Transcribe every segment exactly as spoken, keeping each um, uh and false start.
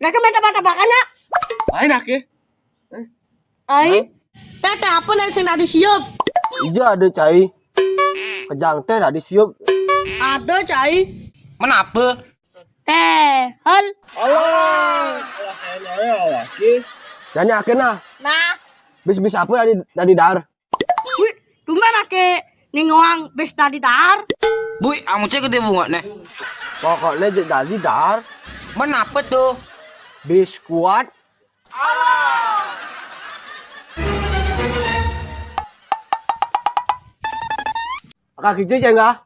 Mereka main tebak-tebakan, nak? Main, ake. Ai. Hah? Teh, teh apa nih sing tadi siup? Ija ada cai. Kejang teh tadi siup. Ada cai. Menapa? Teh, hal. Allah. Allah, Allah, Allah, oke. Nanya ake nah. Nah. Bis-bis apa tadi, tadi dar? Wih, tumben ake ningoang bis tadi dar. Bui, amu cek gede bunga nih. Pokoknya jadi dar. Menapa tuh? Biskuat. Kaki cuci enggak?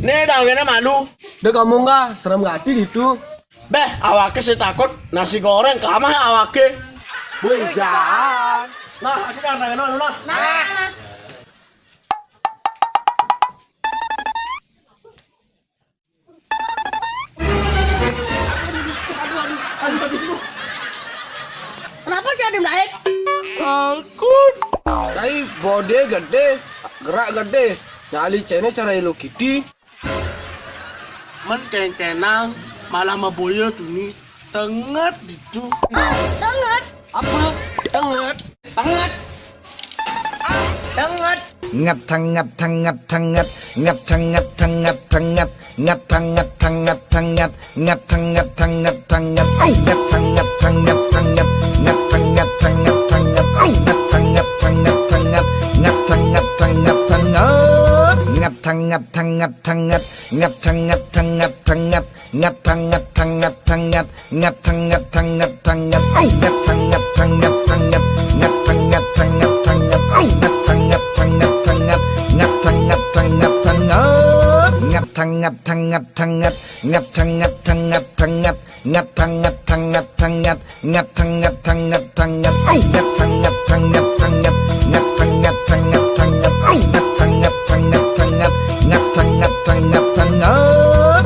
Nih, dah kena malu. Dek kamu enggak, serem gati itu. Beh, awake sih takut nasi goreng kamah awake. Wih, jangan. Nah, aku kan tangan lu nah. Nah. Kenapa sih ada lain? Angkut. Tapi bode gede, gerak gede. Nyali cene cara Hello Kitty. Men kengkenang malah maboya tuni tenget ditu. Tenget? Apa? Tenget? Tenget. Tenget. Ngat tang ngat tang ngat tang ngat, ngat tang ngat tang ngat tang ngat, ngat tang ngat tang ngat tang ngat, ngat tang ngat tang ngat tang ngat, ngat tang ngat tang ngat tang ngat, ngat tang ngat tang ngat tang ngat, ngat tang ngat tang ngat tang ngat, ngat tang ngat tang ngat tang ngat, ngat tang ngat tang ngat tang ngat tang ngat, ngat tang ngat tang ngat tang ngat, ngat tang ngat tang ngat tang ngat, ngat tang ngat tang ngat tang ngat, ngat tang ngat tang ngat tang ngat, ngat tang ngat tang ngat tang ngat tang ngat, ngat tang ngat tang ngat tang ngat, ngat tang ngat tang ngat tang ngat, ngat tang ngat tang ngat tang ngat, ngat tang ngat tang ngat tang ngat, ngat tang ngat tang ngat tang ngat, ngat tang ngat tang ngat tang ngat, ngat tang ngat tang ngat tang ngat, ngat tang ngat tang ngat tang ngat, ngat tang ngat tang ngat tang ngat, ngat tang ngat tang ngat tang ngat.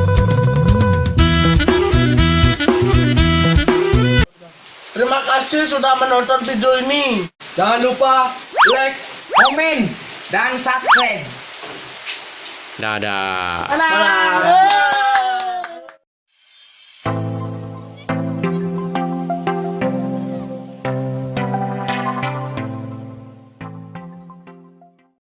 Terima kasih sudah menonton video ini. Jangan lupa like, komen, dan subscribe. Dadah. Dadah.